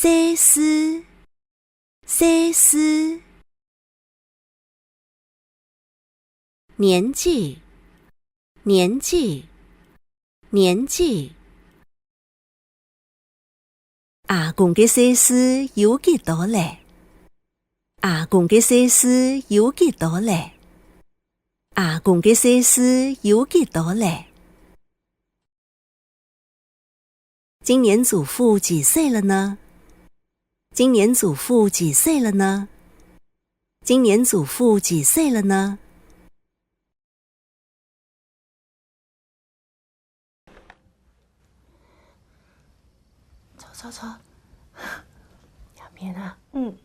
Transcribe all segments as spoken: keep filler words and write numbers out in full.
歲數，歲數。年紀，年紀，年紀。阿公个歲數有幾多咧？阿公个歲數有幾多咧？阿公个歲數有幾多咧？ 今年祖父几岁了呢？今年祖父几岁了呢？今年祖父几岁了呢？坐，坐，坐。仰片啊？嗯。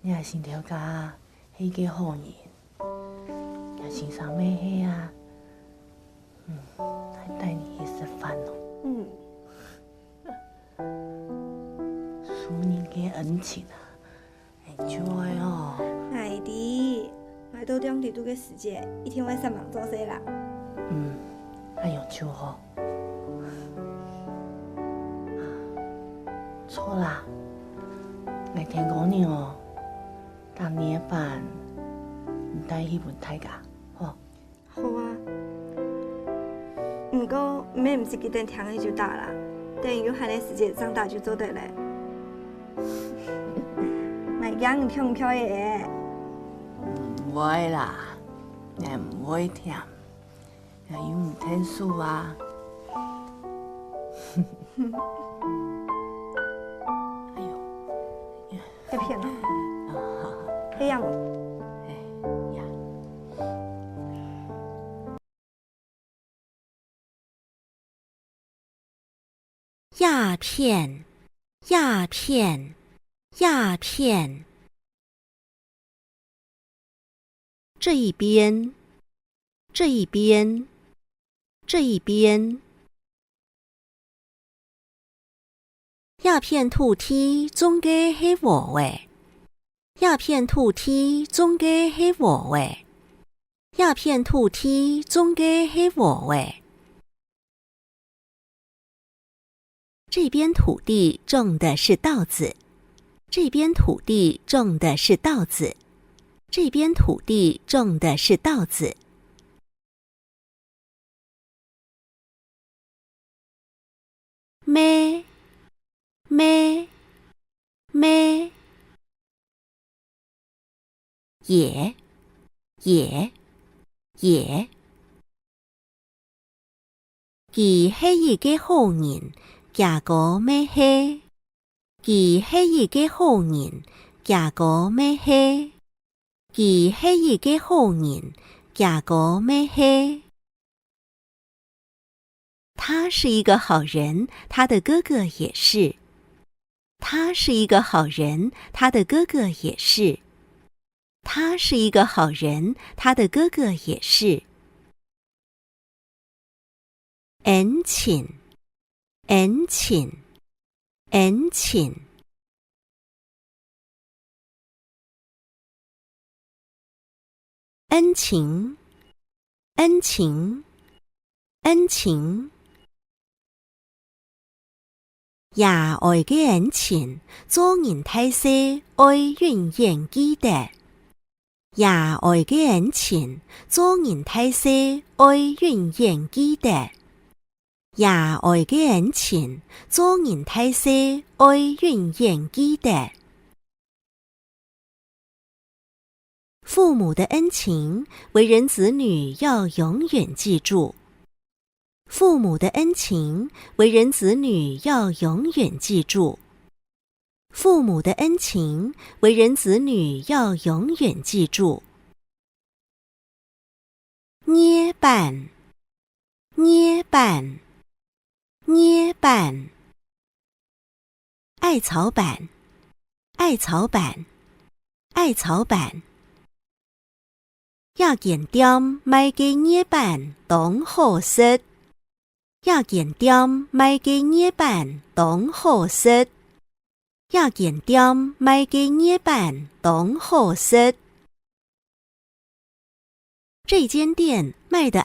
若新頭家係一個好人，若先生乜係啊，嗯，還帶你去食飯哦。嗯。受人个恩情啊，𠊎就愛哦。𠊎知，𠊎到當地肚个時節，一定會煞猛做事啦。嗯，恁樣就好。 著啦，𠊎聽講你哦，逐年个班你帶去分大家，吼。好啊，毋過毋係毋使記得聽个就打啦，等有閒个時節正打就做得咧。𠊎驚你忒忒个。毋會啦，𠊎毋會忒。 也有你𢯭手啊。哎喲，該片哦。啊，係樣哦。哎呀。鴉片，鴉片，鴉片。 這一邊，這一邊，這一邊。鴉片土地種个係禾仔。鴉片土地種个係禾仔。鴉片土地種个係禾仔。 這邊土地種的是稻子，這邊土地種的是稻子，這邊土地種的是稻子。咩，咩，咩。 爺，爺，爺。佢係一個好人，厥哥乜係。佢係一個好人，厥哥乜係。佢係一個好人，厥哥乜係。 他是一個好人，他的哥哥也是。他是一個好人，他的哥哥也是。他是一個好人，他的哥哥也是。恩情，恩情， 恩情。恩情，恩情，恩情。爺哀个恩情，做人大細愛永遠記得。 爺哀个恩情，做人大細愛永遠記得。爺哀个恩情，做人大細愛永遠記得。父母的恩情，為人子女要永遠記住。 父母的恩情，為人子女要永遠記住。父母的恩情，為人子女要永遠記住。月半，月半，月半。 艾草粄，艾草粄，艾草粄。這間店賣个月粄當好食。這間店賣个月粄當好食。這間店賣个月粄當好食。 這間店賣的